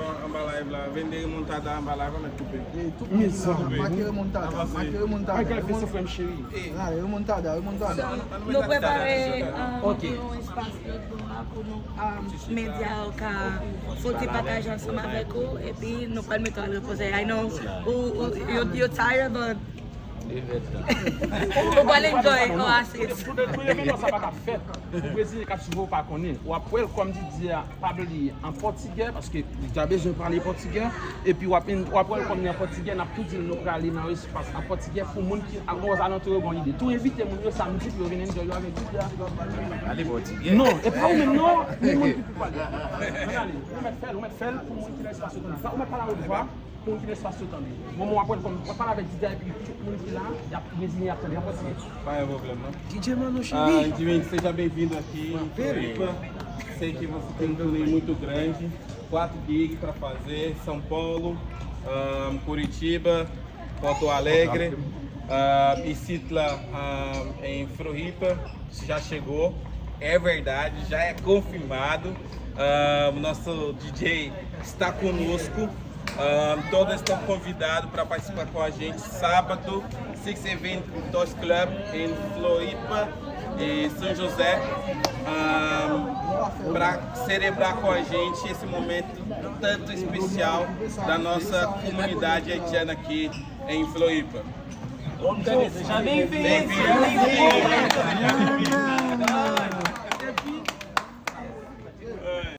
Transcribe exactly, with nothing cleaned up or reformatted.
Anba live la, vennde remontada anba live, an mèt koupe. Mezanmi. Make remontada, make remontada. Ay, kal fè se frè m cheri. Remontada, remontada. Nou prepare um, Ok. Yon espas lòt bò a pou nou um, medya yo ka fon ti pataje ansanm avèk ou epi nou pral mete w al repoze. I know ou, ou, you, you're tired, but ou pral enjoy oasis. Tout evènman sa pa ka fèt. Pou Brezilyen k ap swiv ou pa konnen. W ap wè l kòm di di a, pa bliye an pòtigè, paske li ta bezwen pale pòtigè. Epi w ap, w ap wè l kòm li an pòtigè, n ap tou di l nou prale nan espas an pòtigè pou moun ki a- ozalantou yo gen yon ide. Tou envite moun yo samdi pou yo vin enjoy yo avèk di a. Ale pòtigè. Non, e pa ou menm non, ni moun ki pou pale. Ann ale, ou mèt fè l, ou mèt fè l pou moun ki nan espas yo tande. Ou mèt pale a wot vwa pou moun ki nan espas yo tande. Moman w ap wè l kòm w ap pale avèk di a epi tout moun ki la, y ap Brezilyen y ap tande an pòtigè. Pa gen pwoblèm, non? D J Mano Ah, cheri. Jimmy, seja bem-vindo aqui em Floripa. Sei que você tem um carinho muito grande. Quatro gigs para fazer: São Paulo, ah, Curitiba, Porto Alegre, ah, e Citla, ah, em Floripa. Já chegou. É verdade, já é confirmado. Ah, o nosso D J está conosco. Ah, todos estão convidados para participar com a gente sábado, Six Event Toast Club em Floripa e São José, ah, para celebrar com a gente esse momento tanto especial da nossa comunidade haitiana aqui em Floripa. Seja bem-vindo. Bem-vindo.